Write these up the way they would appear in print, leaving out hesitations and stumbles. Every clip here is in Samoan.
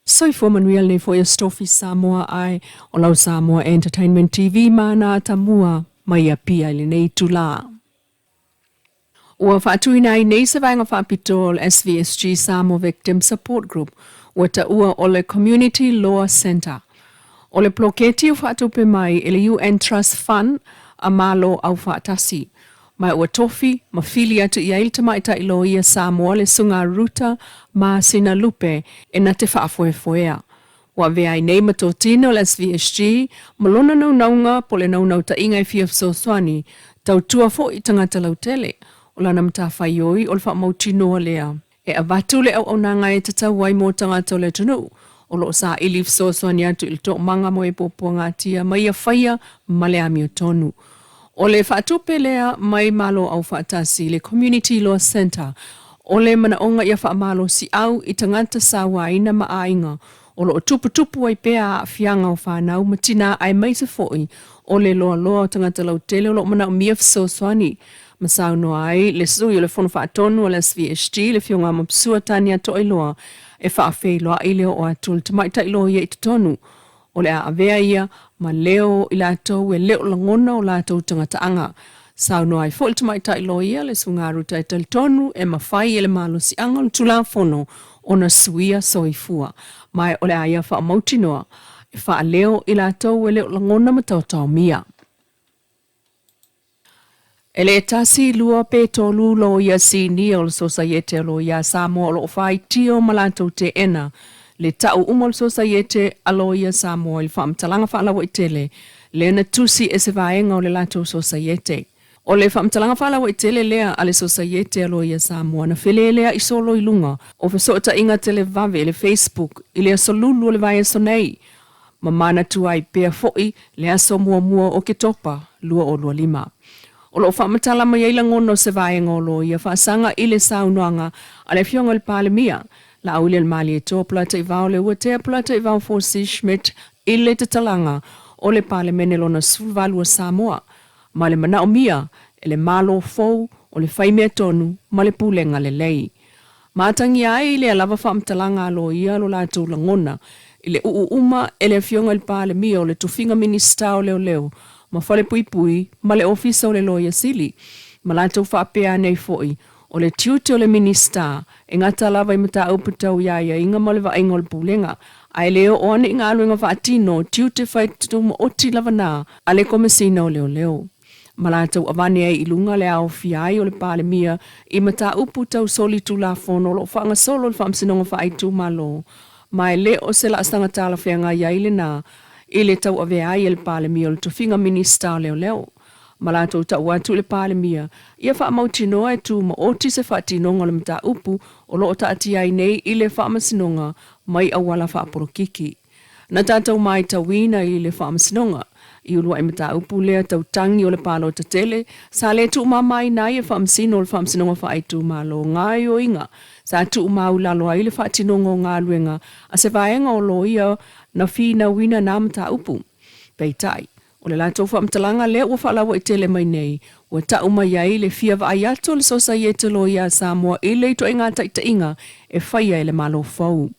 Soifua manuia lenei foi aso Tofi Samoa ae o lau Samoa Entertainment TV ma ana atamua mai Apia i lenei itula. Ua faatuina ai nei se vaega faapitoa o le SVSG Samoa Victim Support Group ua taua o le Community Law Centre. O le poloketi ua faatupe mai e le UN Trust Fund a Malo Aufaatasi. Ma ua tofi ma fili atu i ai le tamaitai loia Samoa le Susuga Ruta Masina Lupe e na te faafoefoea. Ua avea ai nei ma totino o le SVSG ma lona naunauga po o le naunautaiga e fia fesoasoani tautua foi i tagata lautele. O lana matafaioi o le faamautinoa lea e avatu le auaunaga e tatau ai mo tagata o le atunuu o lo o saili fesoasoani atu i le toomaga mo e puapuagatia ma ia faia ma le amiotonu. O le faatupe lea mai Malo Aufaatasi i le Community Law Centre, o le manaoga ia faamalosiau i tagata sauaina ma aiga o lo o tuputupu ai pea aafiaga o fanau ma tinā aemaise foi o le loaloa o tagata lautele o lo o manaomia fesoasoani ma saunoa ai le sui o le Fono Faatonu o le SVSG le Afioga Mapsua Tania Toailoa e faafeiloai le oo atu o le tamaitai loia i totonu o le a avea ia ma leo o i latou e le o lagona o latou tagataaga. Saunoa ai foi le tamaitai loia le Susuga Ruta e talitonu e mafai e le malosiaga o le Tulafono ona suia soifua, ma o le a ia faamautinoa e faaleo i latou e le o lagona ma taotaomia. E le tasi, lua pe tolu loia sinia o le Sosaiete o Loia a Samoa o lo o faitio ma latou teena le tau uma o le Sosaiete a Loia Samoa i le faamatalaga faalauaitele lea na tusi e se vaega o le latou Sosaiete. O le faamatalaga faalauaitele lea a le Sosaiete a Loia Samoa na felelea'i solo i luga o fesootaiga televave le Facebook i le aso Lulu o le vaiaso nei ma manatua ai pea foi le aso muamua o Oketopa 2025. O lo o faamatala mai ai lagona o se vaega o loia faasaga i le saunoaga a le Afioga i le Palemia, Laaulialemalietoa Polataivao Leuatea Polataivao Fosi Schmidt i le tatalaga o le Palemene lona 18 o Samoa, ma le manaomia e le Malo fou o le faimea tonu ma le pulega lelei. Matagia ai lea lava faamatalaga a loia lo latou lagona i le uu uma e le Afioga i le Palemia o le tofiga Minisita o Leoleo ma Falepuipui ma le Ofisa o le Loia Sili, ma latou faapea ane ai foi o le tiute o le Minisita e gata lava i mataupu tau i aiaiga ma le vaaiga o le Pulega, ae le oo ane i galuega faatino tiute fai tumaoti lava na a le Komesina o Leoleo. ma latou avane ai i luga le aofia ai o le Palemia i mataupu tau solitulafono o lo o faagasolo i le Faamasinoga Faaitumalo, ma e le o se laasaga talafeagai ai lena i le tauavea ai e le Palemia o le tofiga Minisita o Leoleo. Ma latou tau atu i le Palemia ia faamautinoa e tumaoti se faatinoga o le mataupu o lo o taatia ai nei i le Faamasinoga mai auala faapolokiki. Na tatou maitauina i le Faamasinoga i uluai mataupu lea tau tagi o le palota tele sa le tuumamaina ai e Faamasino o le Faamasinoga Faaitumalo gaoioiga sa tuumaulalo ai le faatinoga o galuega a se vaega o loia na finauina na mataupu. Peitai, o le latou faamatalaga lea ua faalauaitele mai nei, ua tau mai ai le fia vaai atu o le Sosaiete Loia a Samoa i le ituaiga taitaiga e faia e le Malo fou.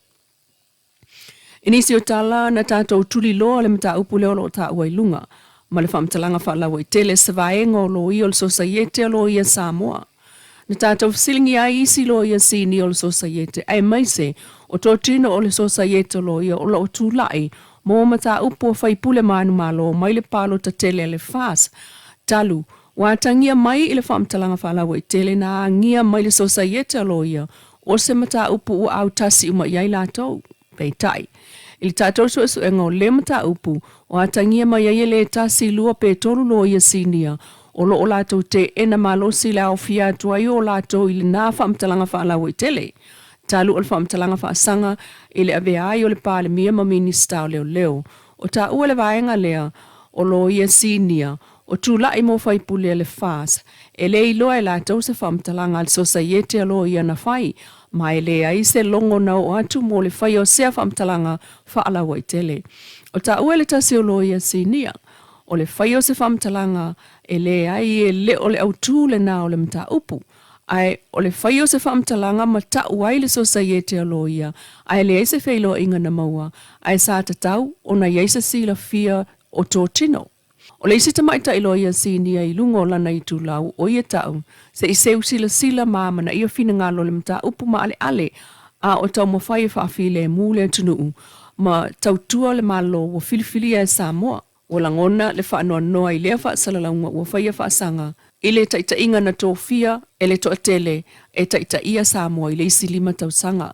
I nisi o tala, na tatou tuliloa le mataupu lea o lo o taua i luga, ma le faamatalaga faalauaitele se vaega o loia o le Sosaiete a Loia Samoa. Na tatou fesiligia ai isi loia sinia o le Sosaiete aemaise o totino o le Sosaiete o Loia o lo o tulai mo mataupu a faipule manumalo mai le palota tele a le FAS talu ua atagia mai i le faamatalaga faalauaitele na agia mai le Sosaiete a Loia O se mataupu ua autasi uma i ai latou. Peitai, i le tatou suesuega o lea mataupu, o atagia mai ai e le tasi, lua pe tolu loia sinia o lo o latou teena malosi le aofia atu ai o latou i lena faamatalaga faalauaitele talu o le faamatalaga faasaga i le avea ai o le Palemia ma Minisita o Leoleo. O taua le vaega lea o loia sinia O tulai mo faipule a le FAS, e le iloa e latou se faamatalaga a le Sosaiete a Loia na fai, ma e leai se logo na oo atu mo le faia o sea faamatalaga faalauaitele. O taua le tasi o loia sinia, o le faia o se faamatalaga e leai e le o le autū lena o le mataupu. Ae o le faia o se faamatalaga ma ta'u ai le Sosaiete a Loia, ae leai se feiloaiga na maua, ae sa tatau ona i ai se silafia o totino. O le isi tamaitai loia sinia i luga o lana itulau, o ia ta'u, se i seu silasila ma amanaia finagalo o le mataupu maaleale a o taumafai e faafilemu le atunuu ma tautua le Malo ua filifilia e Samoa. Ua lagona le faanoanoa i lea faasalalauga ua faia faasaga i le taitaiga na tofia e le toatele e taitaia Samoa i le isi 5 tausaga.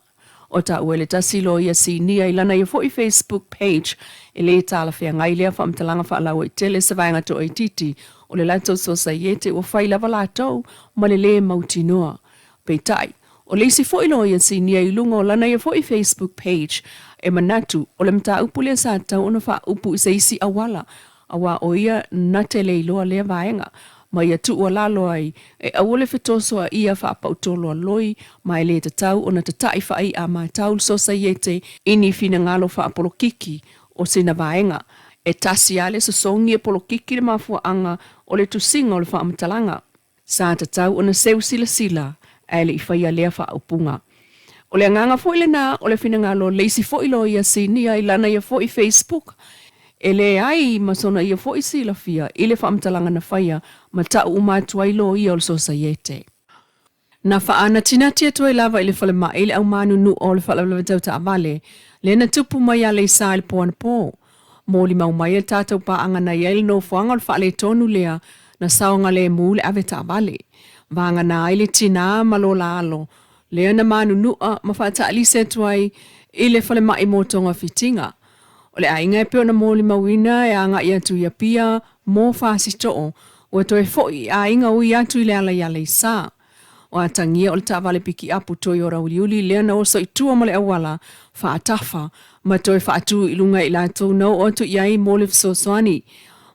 O taua e le tasi loia sinia i lana ia foi Facebook page e lē talafeagai lea faamatalaga faalauaitele se vaega toaitiiti o le latou sosaiete ua fai lava latou ma le lē mautinoa. Peitai, o le isi foi loia sinia i luga o lana ia foi Facebook page e manatu o le mataupu lea sa tatau ona faaupu i se isi auala aua o ia na te le iloa lea vaega ma ia tuualalo ai e aua le fetosoaia faapautoloaloi ma e lē tatau ona tata'i faai'a matau le sosaiete i ni finagalo faapolokiki o sina vaega. E tasi lava le sosogi e polokiki le mafuaaga o le tusiga o le faamatalaga. Sa tatau ona seu silasila ae le i faia lea faaupuga. O le agaga foi lena o le finagalo o le isi foi loia sinia i lana ia foi Facebook e leai ma sona ia foi silafia i le faamatalaga na faia ma ta'u uma atu ai loia o le sosaiete. Na faanatinati atu ai lava i le falemai le aumanunua o le faalavelave tau taavale lea na tupu mai Aleisa i le po anapo. Molimau mai e le tatou paaga na i ai le nofoaga o le faaletonu lea na saogalemu le avetaavale. Vagana ai le tinā ma lo la alo lea na manunua ma faataalise atu ai i le falemai mo togafitiga. O le aiga e pei ona molimauina e agai atu i Apia mo Fasito'o ua toe fo'i i aiga ui atu i le ala i Aleisa. O atagia o le taavale pikiapu Toyota uliuli lea na oso i tua ma le auala faatafa ma toe faatu i luga i latou na oo atu i ai mo le fesoasoani.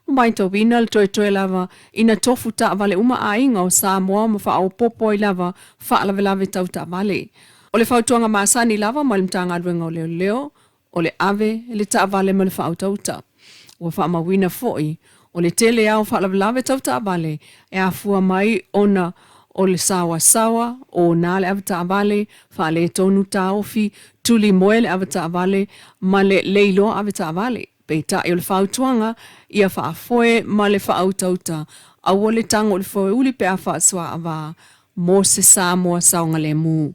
Ua matauina le toetoe lava ina tofu taavale uma aiga o Samoa ma faaopoopo ai lava faalavelave tau taavale. O le fautuaga masani lava mai le Matagaluega o Leoleo, o le ave le taavale ma le faautauta. Ua faamauina foi, o le tele lava o faalavelave tau taavale e afua mai ona o le saoasaoa, ona le avetaavale, faaletonu taofi, tulimoe le avetaavale ma le le iloa avetaavale. Peitai o le fautuaga, ia faafoe ma le faautauta, aua le tago i le foeuli pe a faasoaavā mo se Samoa saogalemu.